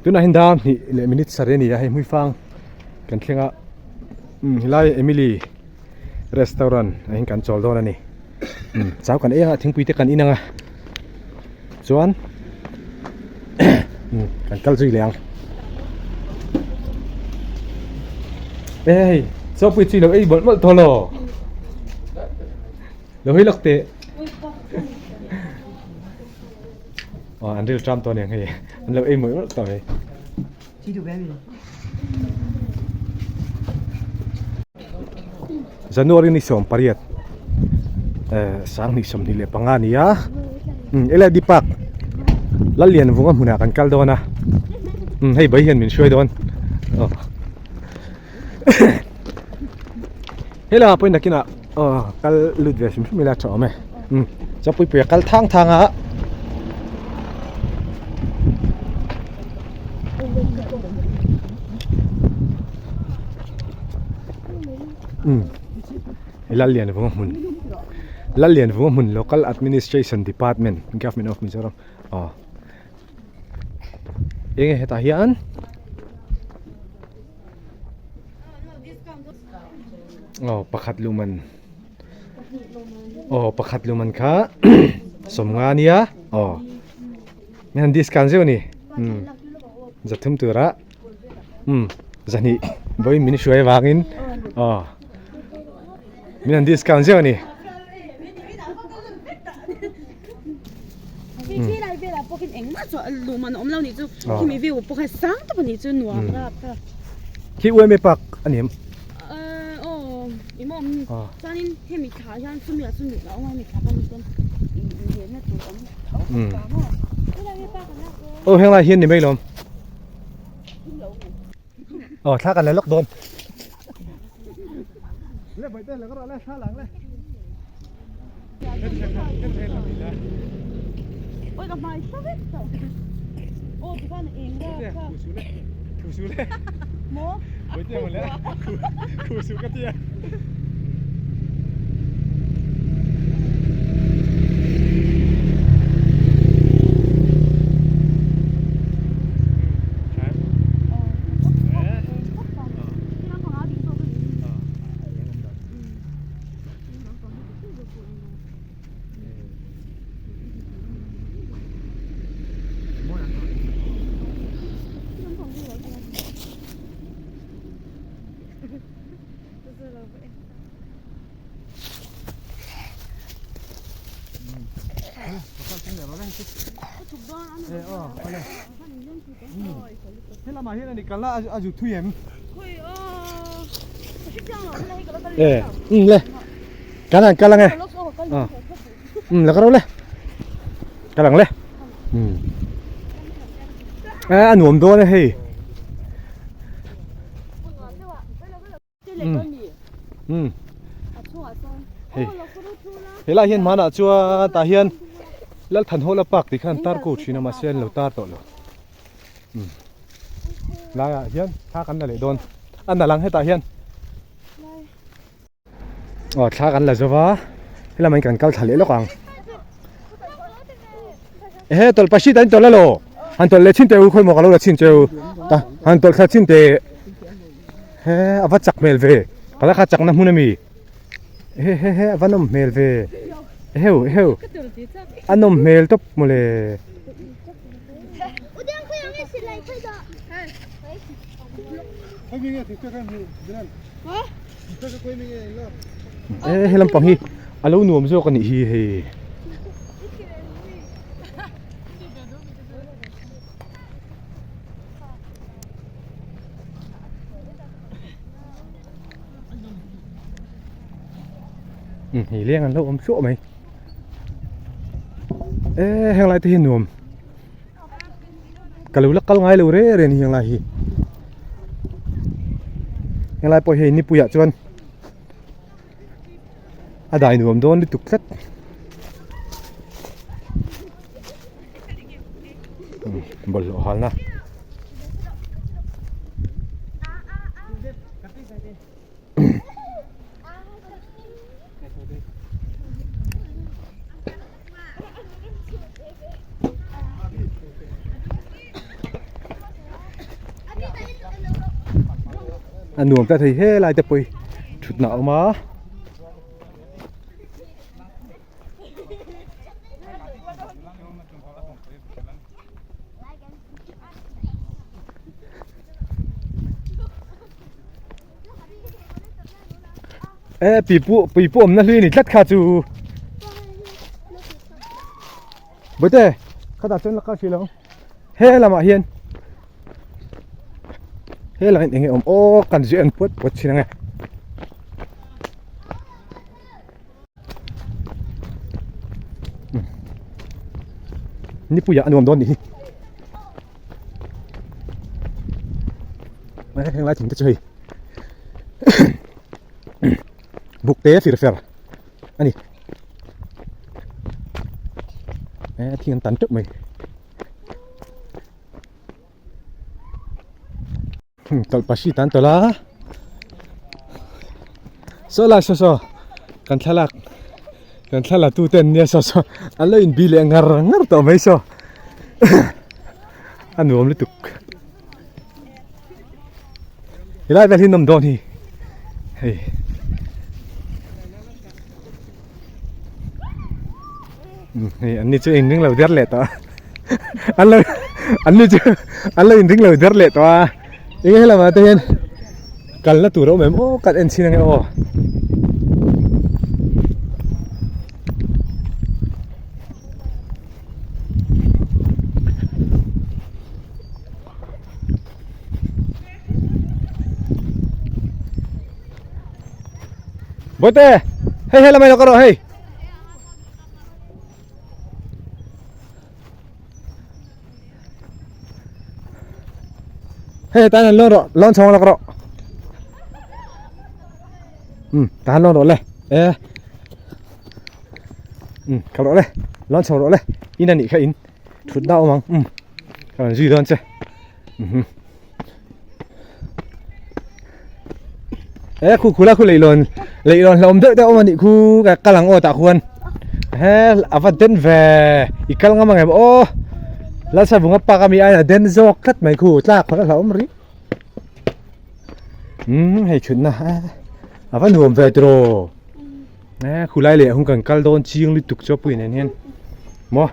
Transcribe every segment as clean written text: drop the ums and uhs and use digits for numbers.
Tunah hian dar hnih leh minute sarih a ni a, hei hmuifang kan thleng a umm helai Emily restaurant ah hian kan chawl dawn a ni umm chau kan ei ang a thingpui te kan in ang a chuan umm kan kal zui leh ang e hei chaw pui chu i lo ei mawlh mawlh tawh law lo hawi lawk teh. Aw an ril tram tawh aniang hei an lo ei mawlh mawlh tawh hei. January ni 18 eh 2025 a ni a umm LID park Lallianvunga hmunah kan kal dawn a umm hei bai hian min hruai dawn aw helaiah pawhin nakinah aw kal lut ve hrim hrim ila a tha awm e umm chuan puipuia kal thang thang a. Umm Lallianvunga hmun Lallianvunga hmun Local Administration Department Government of Mizoram aw eng nge hetah hian aw pakhat luman aw pakhat luman kha sawmnga ania aw hian discount zeuh a ni umm zathum tura umm zahnih vawiin min hruai avangin aw min han discount zeuh a ni. Khi UMA park a ni em? Aw heng lai hian ni mai lawm. Aw thla kan la lawk dawn. Le bai te la ka rawh le thla lang le. Oi ka hmai thla vek tawh. Aw tikhan eng ra kha. Khu su le. Khu su le. Maw? Bai te mo le. Khu su ka tia. Helamah hian a ni kal a a zu thui em? E um le kan han kal ange um la ka ro le kal ang le um a nuam dawn a hei. Um hei helai hian hmanah chuan tah hian Lalthanhawla park tih khan tar ko thin a mahse an lo tar tawh lo um laiah hian thla kan la leh dawn a nalh ang hetah hian aw thla kan la zo va helamah hian kan kal thla leh lawk ang ehe tawlh pahrit an tawlh alo han tawlh leh chin teh u khawi maw ka lo la chin che u ta han tawlh thla chin teh he a va chak hmel ve ka la kha chakna hmun ami he he he a va nawm hmel ve eheu eheu a nawm hmel tawp mawle. E he lampang hi a lo nuam zawk a nih hi hei. Um hei leng an lo awm thluah mai. E heng lai te hi nuam. Ka lo la kal ngai lo re re ni heng lai hi. Heng lai pawh hei nipuiah chuan a dai nuam dawn lutuk tlat. Bawlhhlawh halna. A nuam ta thei he lai te pawh hi thutna a awm a. E pipu pipu awmna hlui a ni tlat kha chu. Bawihte khatah chuan la kal hrih lo ang he lamah hian he lamah hian eng nge awm aw kan zui en puat puat thin ang e. Nipuiah a nuam dawn nih hi heng lai thing te chu hei buk te fir fer a ni thing an tan teuh mai Tawlhpahri tan tawlh a saw lai saw saw kan thlalak kan thlalak tu te an nia saw saw an lo inbi leh ngar ngar tawh mai saw a nuam lutuk helai vel hi nawm dawn hi hei hei an ni chu inring lo der leh tawh a an lo an ni chu an lo inring lo der leh tawh a eng he lamah te hian kalna tur a awm em aw kan en chhin ange aw. Bawihte hei hei lamah i lo kal rawh hei. Hei tan han lawn rawh lawn chhawng lawk rawh. Um tah han lawn rawh le e. Um kal rawh le lawn chho rawh le in a nih kha in thutna a awm ang um ka rawn zui dawn che. E khu khu la khu leihlawn leihlawn hlauhawm deuh deuh awm a nih khu ka kal ang aw tah khuan he a va den ve i kal ngam ang em aw Lalsavunga park ami aiin a den zawk tlat mai khu tlak khawn a hlauhawm rih umm hei thutna a va nuam ve tiraw e khu lai leh hung kan kal dawn chiang lutuk chu a pui nen hian maw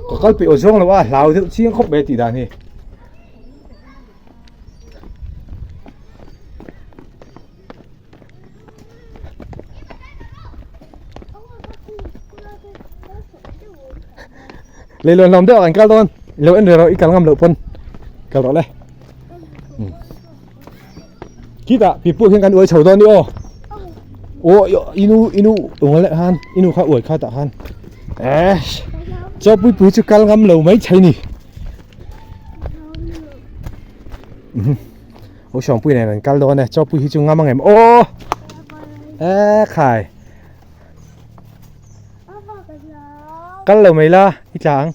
ka kal peih aw zawng lo a hlau deuh chiang khawp mai a tih dan hi. Leihlawn hlawm deuh ah kan kal dawn lo en ve rawh i kal ngam loh pawn kal rawh le khitah pipu hian kan uai chho dawn ni aw aw inu inu ung leh khan inu kha uai kha tah khan eh chaw pui pui chu kal ngam lo mai thei ni. Ho sawngpui nen an kal dawn e chawpui hi chu ngam ang em aw e khai kal lo mai la i tla ang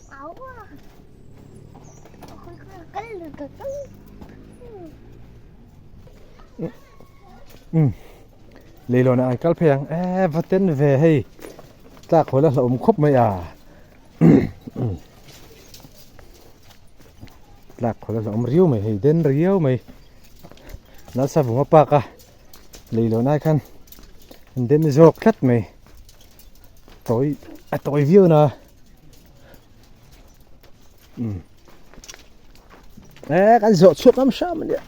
um leilawn ah an kal phei ang e va ten ve hei tlak haw la hlauhawm khawp mai a. Tlak khawl a awm riau mai hei den riau mai nasa vunga park a lei loh lai khan an den zawk tlat mai tawi a tawi viau na um e kan zawh chhuak ngam hram ania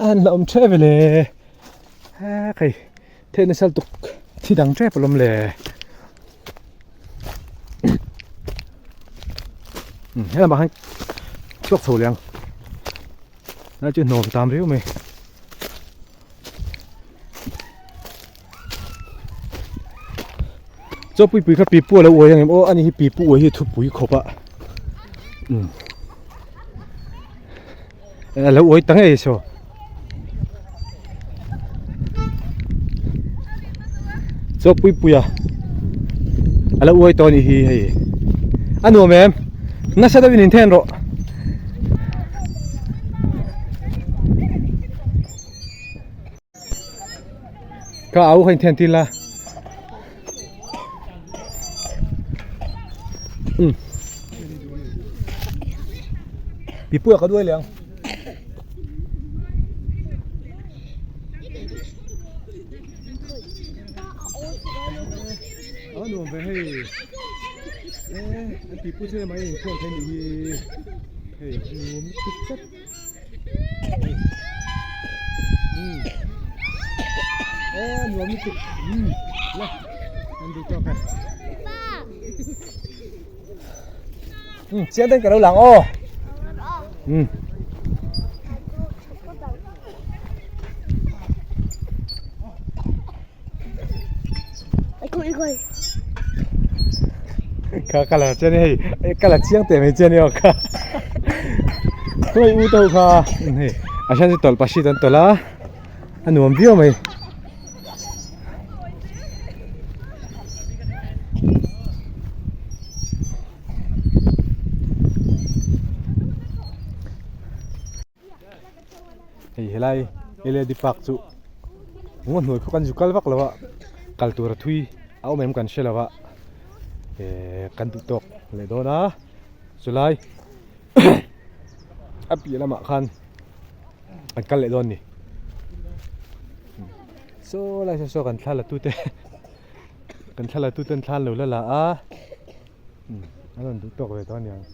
a han la awm tha vele he khai theihna sal tuk thi dang tep alawm le. He lamah hian chhuak chho leh ang lai chu hnawm tam riau mai chaw pui pui kha pipu a lo uai ang em aw ani hi pipu uai hi thupui khawp a um a lo uai ta ngei saw chaw pui pui a a lo uai tawh a nih hi hei a nuam em nasa deuhin in then rawh ka au kha in then tir la um pipuia ka duai leh ang. A va nuam ve hei e an tih put em mai inkhawm thei nih hi hei a nuam lutuk tlat umm e a nuam lutuk umm la an duh tawk e umm chiang ten ka lo lang aw umm. Kha ka la chian hei ka la chiang teh mai chian ni aw kha khawi u to kha hei a hran chu tawlh pahrit an tawlh a a nuam viau mai. Hei helai led park chu ngaw hnuai khaw kan zu kal vak lo a kal tur a thui a awm em kan hre lo a ehh kan duh tawk leh dawn a chulai a piah lamah khan an kal leh dawn a ni saw lai saw saw kan thla la tu te kan thla la tu ten thla an lo la la a an rawn duh tawk ve dawn a niang.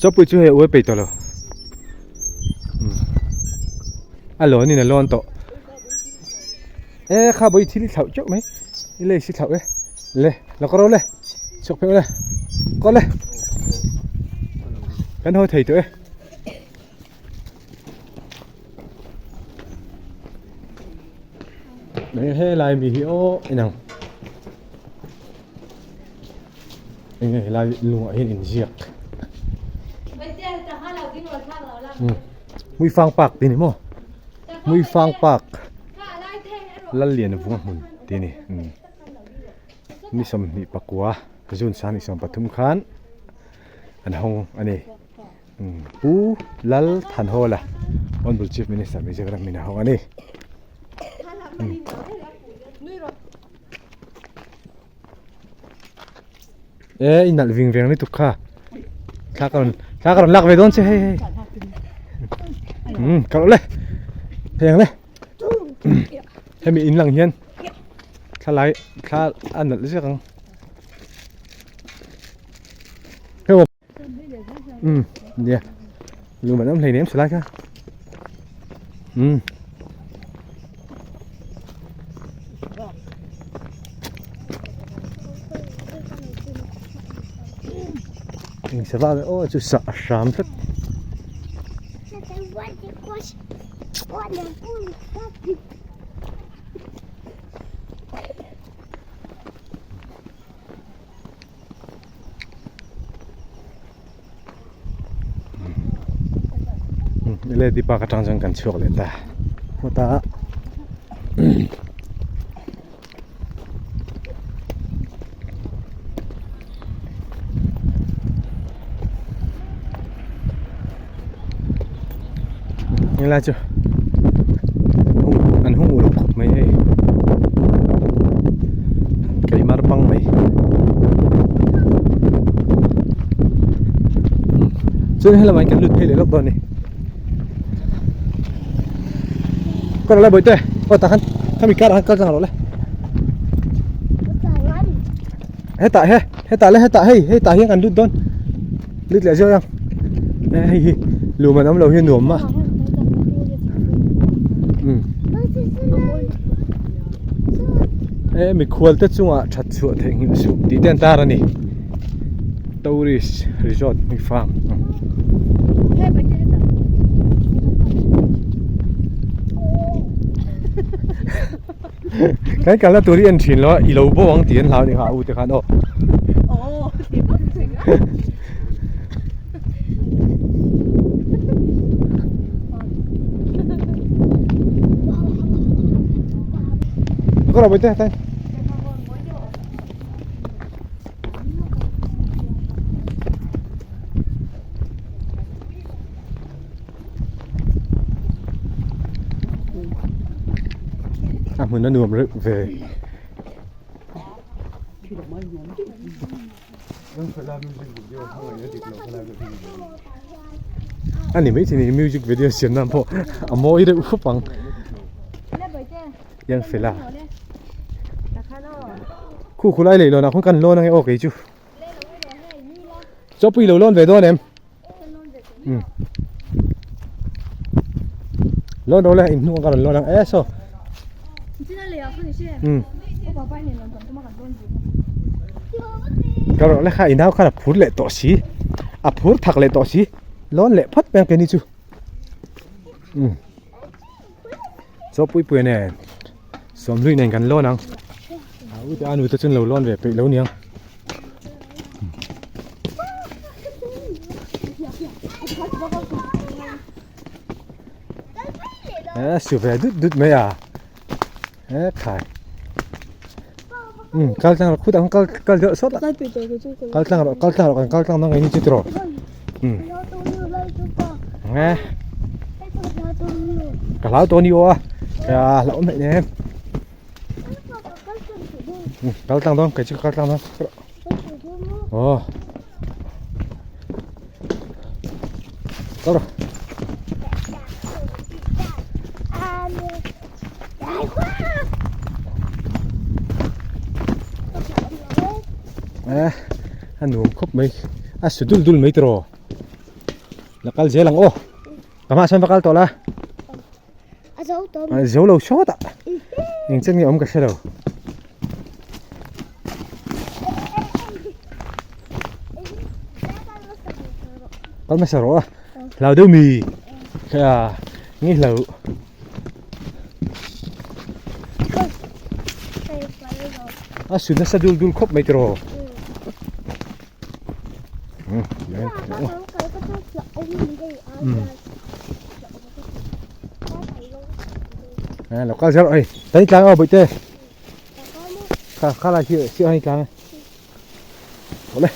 Chawpui chu hei uai peih tawh lo a lawn in a lawn tawh e kha bawi thil i thlauh teuh mai i lei si thlauh e le lo ka ro le. Chhuak pheuh le kaw le kan haw thei tawh e Nè he lai mi hi aw inang enge helai lungah hian inziak Hmuifang park tih a ni maw Hmuifang park Lallianvunga hmun tih a ni. Ni 29 June sang ni 13 khan an hawng a ni. Pu Lal Thanhawla Honourable Chief Minister Mizoram in a hawng a ni. E i nalh ving veng lutuk kha. Thla ka rawn thla ka rawn lak ve dawn che hei hei. Ka rawh le. Heng le. Hemi in lang hian thla lai thla a nalh ziak ang hei um nia lum an awm hleinem silai kha um eng sava nge aw chu sah a hram tlat. Lady park atang chuan kan chhuak leh ta hawtah Helai chu an hung uluk khawp mai hei keimar pang mai chuan helamah hian kan lut phei leh lawk dawn a ni kawr la bawihte aw tah khan khami karah khan kal tlang rawh le hetah he hetah le hetah hei hetah hian kan lut dawn lut leh zeuh ang hei hi lum an awm lo hi a nuam a um he mikhual te chungah that chhuah theih nghilh suh tih te an tar a ni tourist resort hming farm. Kan kalna tur hi en thin lo a i lo bo ang tih an hlau a ni kha a u te khan aw. Kau dah boleh tan. A hmun a nuam reuh ve. A ni maithei ni music video siam nan pawh a mawi deuh khawp ang Young fella khu khu lai lei lawnah khawn kan lawn ange aw kei chu chawpui lo lawn ve dawn em um lawn ro le in hnung ka rawn lawn ang e saw um ka rawh le kha i nau khan a phur leh tawh si a phur thak leh tawh si lawn leh phawt mai ang keini chu um chawpui pui nen sawmhlui nen kan lawn ang a u te a nu te chuan lo lawn ve peih lo niang. Eh, su ve dut dut mai a. Eh, khai. Um, kal tlang ro khut ang kal kal deuh sawt a. Kal tlang ro, kal tlang ro kan kal tlang nang ini chu tiro. Um. Eh. Ka hlau to ni o a. Ka hlau mai nem. Kal tlang dawn, kei chu ka kal tlang dawn. Aw. Kal rawh. Eh, a nuam khawp mai. A su dul dul mai tiraw. La kal zel ang aw. Ka hmaah sawn va kal tawh la. A zo tawh A zo lo sawt a. Eng chen nge awm ka hre lo. Kal hmasa rawh a. Hlau deuh mi. Kha nge hlau. A su nasa dul dul khawp mai tiraw. Lo kal zel oi tani tlang aw bawihte kha kha lai khi khi ani tlang ole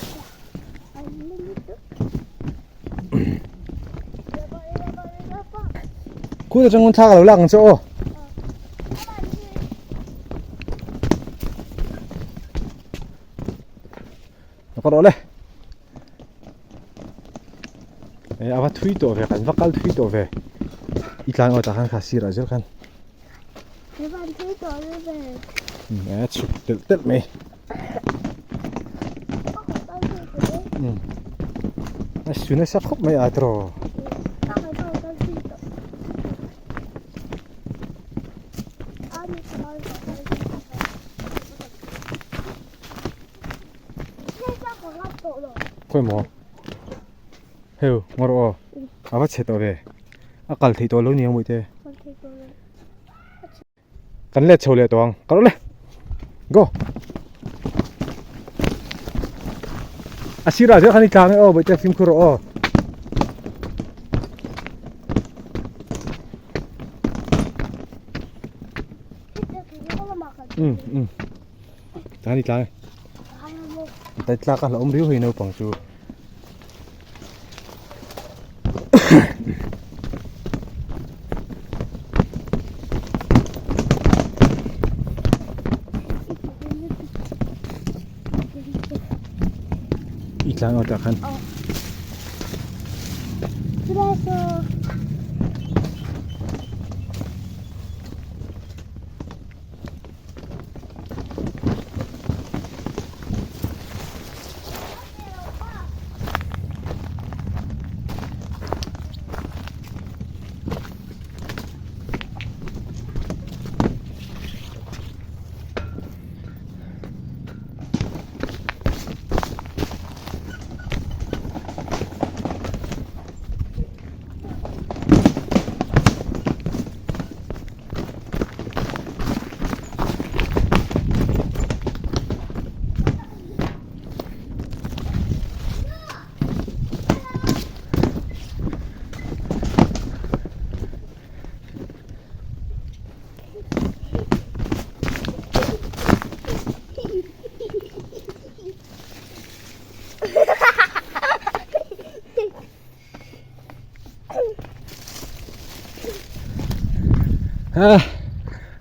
khu ta chang thla ka lo lak ang che aw Ka rawh le. E ava thui tawh ve kan va kal thui tawh ve. I tlan aw tah khan kha sirah zel khan. Kan van thui tawh le ve. E chhuk telh telh mai. A su nasa khawp mai a tiraw. Khawi maw heu ngaw rawh aw a va chhe tawh ve a kal theih tawh lo ni ang mawih te kan let chho leh tawh ang ka rawh le go a sirah zel khan i tlang e aw bawihte fimkhur rawh aw. Um um Tlan i tlang e. Tai tlak a hlauhawm riau hei naupang chu. I tlang aw tah khan.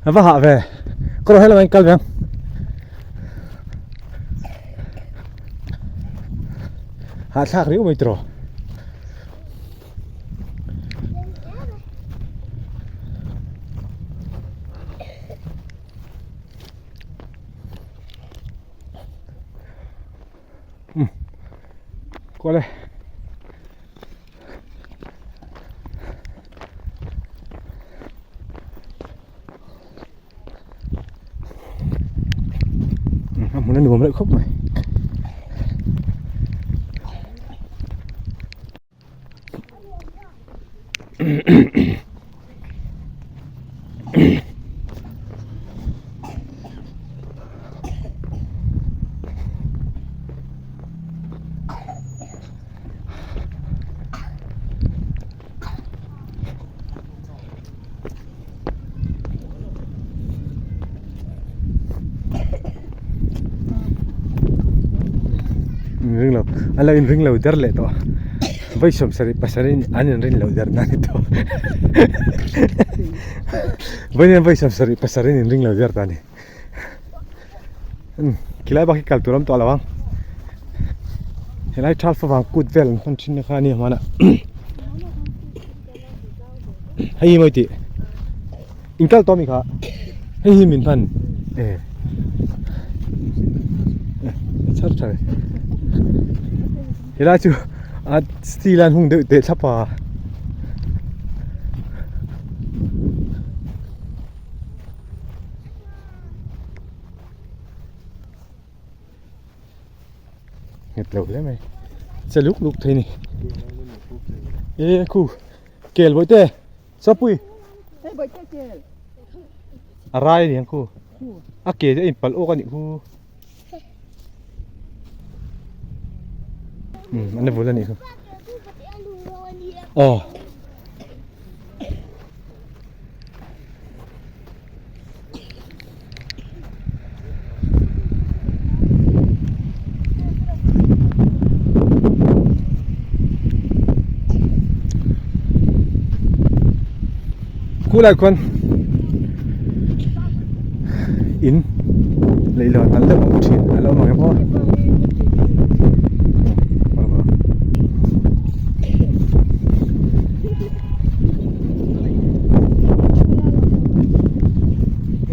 A va hah ve ka rawh helama in kal ve ang. Hahthlak riau mai tiraw. Um kual e. A hmun a nuam reuh khawp mai. Ring lo an lo inring lo der leh tawh a vawi sawmsarih pasarih an inrin loh der na ni tawh vawiin vawi sawmsarih pasarih an inring lo der ta a ni khilai bak hi kal tur a awm tawh lo ang helai thal favang kut vel an hman thin na kha a ni hmanah hei hi mawi tih in kal tawh mi kha hei hi min hman e char char helai chu a steel an hung deuh teh thlap a. Nghet lo hle mai che luk luk thei ni e khu kel bawih te chawpui a rai ani ang khu a ke te a in palh awk a nih khu um an vul a nih khu aw. Khulai khuan in leihlawn nalh deuh a awm thin a lo awm ang em aw.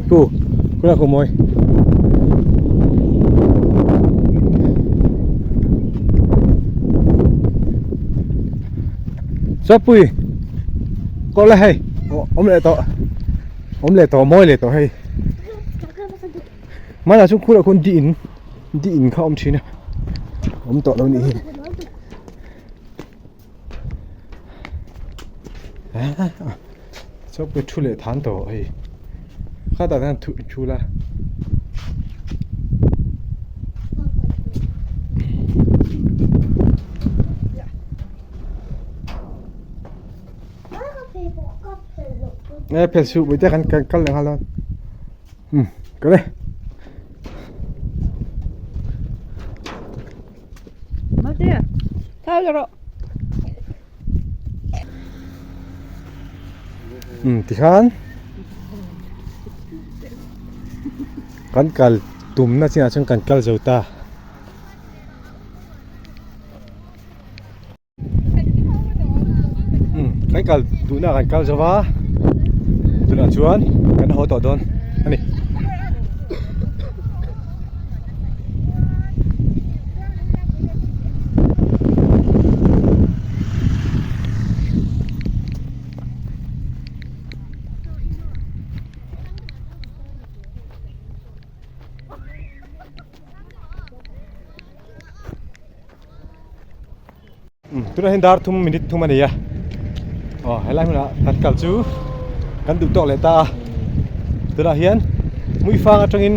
Ku ku ku mawi Chawpui kawh la hei awm leh tawh awm leh tawh mawi leh tawh hei hmanah chuan khurah khuan di in di in kha a awm thin a awm tawh lo nih hi. Chawpui thu leh than tawh hei khatah hian thu thu la. Nge phel suh pui te kan kal leh nghal dawn um kal e. Um tikhan kan kal tumna chinah chuan kan kal zo ta. Kan kal duhna kan kal zo va tunah chuan kan haw tawh dawn a ni. Tunah hian dar thum minute thum a ni a aw helai hmunah kan kal chu kan duh tawk leh ta a tunah hian hmuifang atangin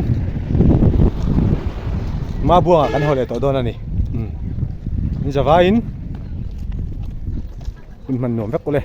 Mabuangah kan haw leh tawh dawn a ni in zavaiin hun hman nuam vek awle.